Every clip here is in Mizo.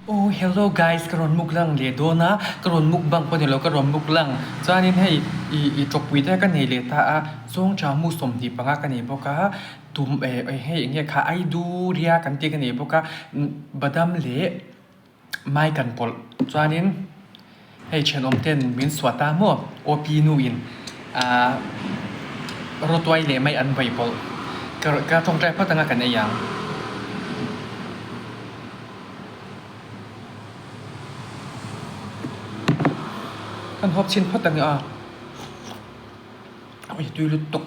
Oh hello guys ka rawn muklang leh dawn a, ka rawn mukbang pawh nilo ka rawn muklang chuanin hei ih ih tawpui te ka nei leh ta a chawngcha mu 25 ka nei bawk a tum eh hei eng nge kha aidu ria kan tih ka nei bawk a badam leh mai kan pawlh chuanin hei thenawm ten min suah ta maw OP nu in ah rawtuai leh mai an vaih pawlh ka ka tawngtai phawt anga kan ei ang. Kan hawp chhin phawt ang a ui tui lutuk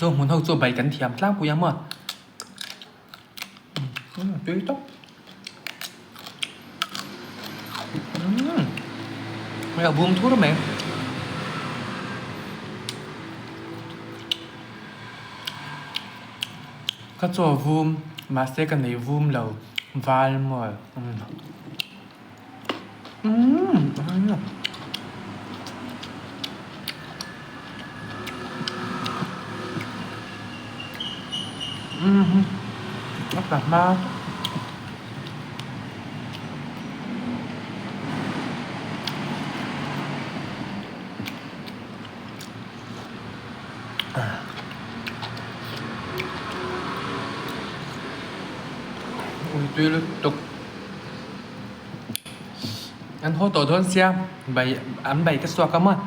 zo hmun ho chu bai kan thiam tlangpui ang maw. Tui tawp. Umm. Hei a bum thur mai. Ka chaw vum mahse ka nei vum lo val maw. Umm. Umm a tla hma Ui tui lutuk. An haw tawh dawn sia bai an bai ka suak a maw.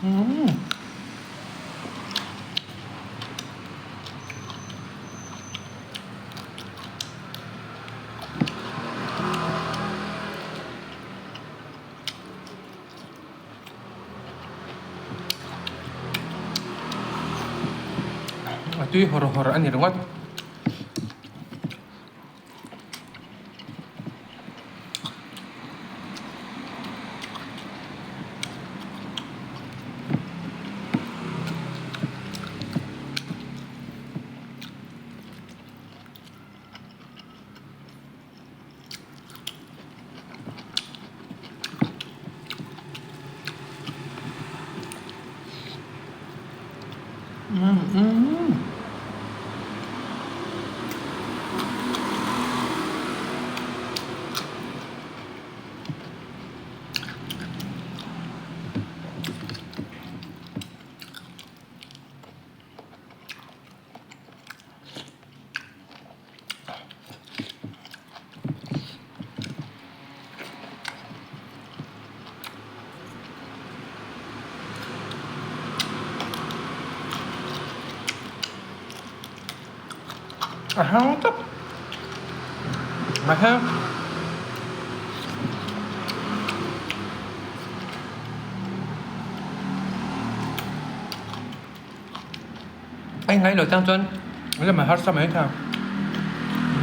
Umm. A tui hawr hawr a ni ringawt. A hang tawp mahse a inngei lo chang chuan lem a harsa mai thei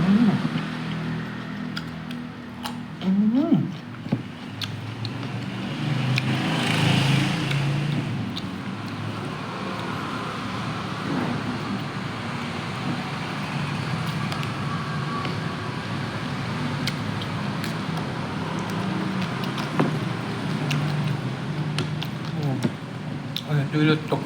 umm. Tui lutuk.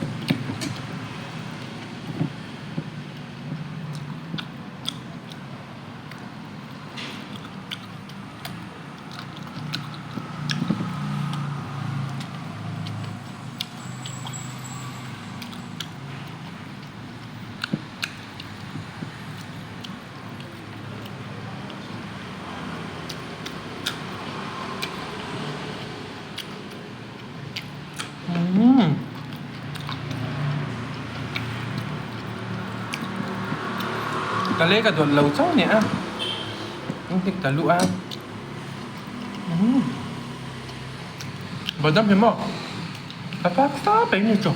Umm. lei ka dawlh lo chauh nia a hnik ta luh a badam hi maw a fak fap mai ni chu.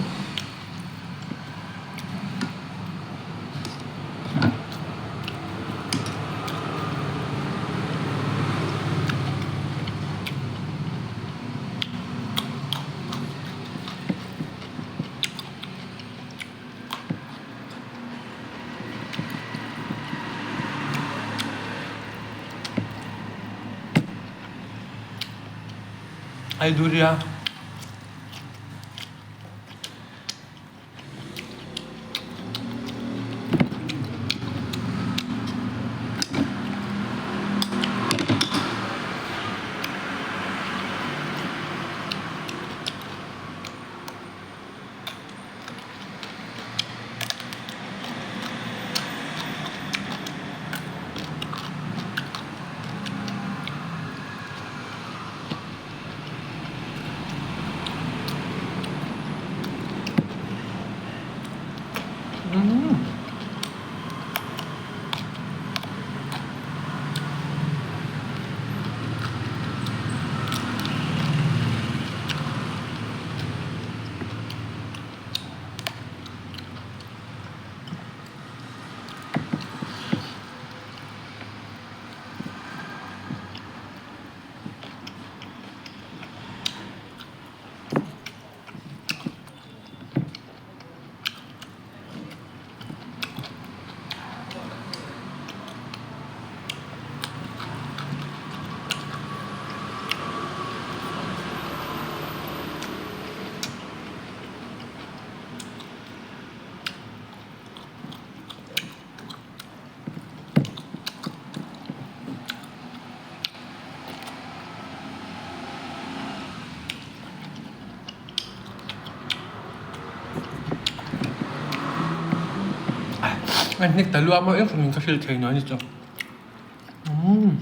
Ai durian. A hnik ta luam a engthawmin ka hrilh thei nuai ni chu. Umm.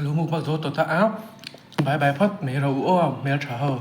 Lo mukbang zo tawh ta a, bye bye phawt mai rawh u aw hmeltha ho.